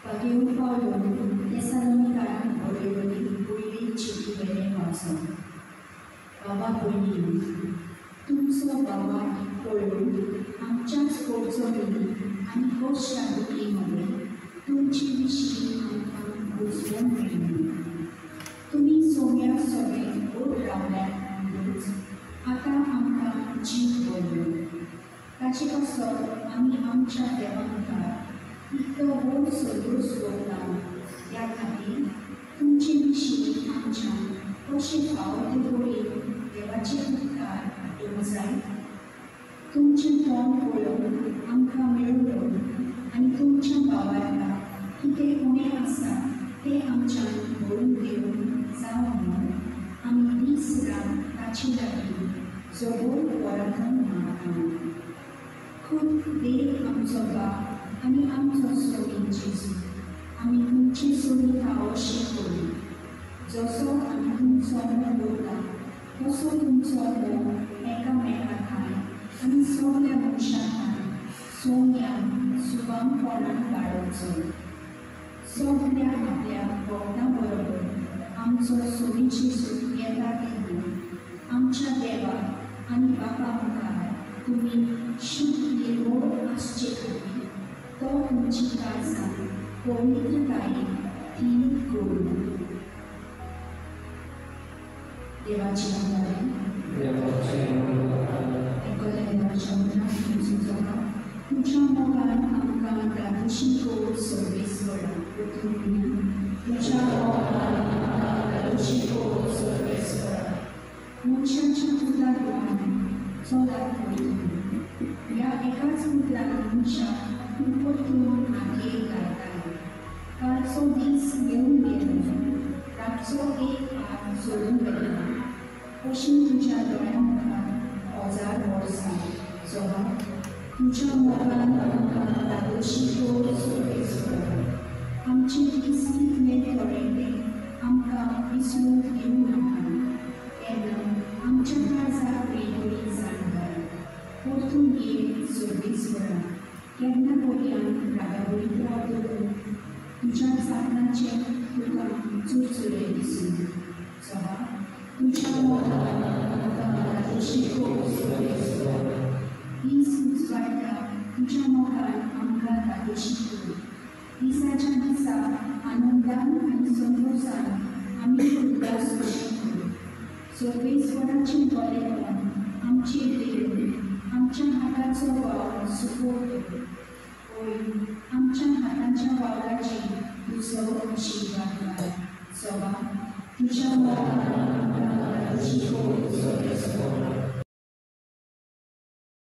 पागेवन पावलो तेसालोनिकारांक बरयल्ली पयली चिटी वेलें वाचप. बाबा भयणी, तुमचो बाबा पळोवन आमच्याच अडचणी आनी कश्टां दुखी मदें तुमचे विशीं आमकां बुजवण मेळ्ळी. तुमी सोम्या सगळें गोड रावल्यात म्हणूच आतां आमकां जीव भरलो. ताचे पासत आमी आमच्या देवा मुखार इतलो व्हड संतोश दवरला. त्या खातीर तुमचे विशीं आमच्यान कशें फावो ते वळीन देवाचे उपकार आटोवंक जाय. तुमचें तोंड पळोवन आमकां मेळ्ळो आनी तुमच्या भावार्थाक कितें उणें आसा तें आमच्यान भरून दिवंक जावं म्हणून आमी दीस रात ताचे लागीं जबोर पराथन मागता. खूब देव आमचो बाप आनी आमचो सोबीत जेजू आमी तुमचे सोबीत फावोशें करूं. जसो आमी तुमचो मोग उरता तसो तुमचो मोग एकामेका ठांय आनी सगल्या मनशां ठांय सोम्या सुबामपणान वाडोवचो. सगल्या आपल्या भक्तां बरोबर आमचो सोबीत जेजू येता तेन्ना आमच्या देवा आनी बापा मुखार तुमी शुद्ध निर्मोळ आसचे खातीर तो तुमची काळजां पवित्रतायेन थीर करूं. देवाचे आभार. एकल्या देवाच्या मुखार तुमचो जबाब तुमच्या मोगान आमकां धादोशी कोर सर्वेस्वरा. तुमच्या मोगान आमकां धादोशी कोर सर्वेस्वरा. मनशाच्या पुताक चलात पळयतलो. ह्या एकाच पुत्रान मनशाक तूं परतून हातयेक घालतालो. कालचो दीस येवन गेलो, रातचो एक पाट सोडून गेलो. अशीं तुज्या दोळ्यां मुखार 1000 वर्सां जोबा तुज्या मोगान आमकां धादोशी कोर सर्वेस्वरा. आमचे दीस कितले थोडे ते आमकां विसरूंक दिवं नाका. तेन्ना आमच्या काळजाक वेगळी जाण घाल. परतून ये सर्वेस्वरा. केन्ना पर्यंत रागावळीत रावतलो? तुज्या साधनाचे तुका चुरचुरे दिसूं. सभा तुज्या मोगान आमकां धादोशी कोर सर्वेस्वरा. दीस उजवाडटा तुज्या मोगान आमकां धादोशी कर. दिसाच्या दिसा आनंदान आनी संतोशान आमी उल्लास कशें करूं. सर्वेस्वराचें बरेपण आमचेर देवून आमच्या हाताचो वावर सुकोर करूं. होय, आमच्या हाताच्या वावराची तुजो आशिर्वाद घाल. सभा तुज्या मोगान आमकां धादोशी कोर.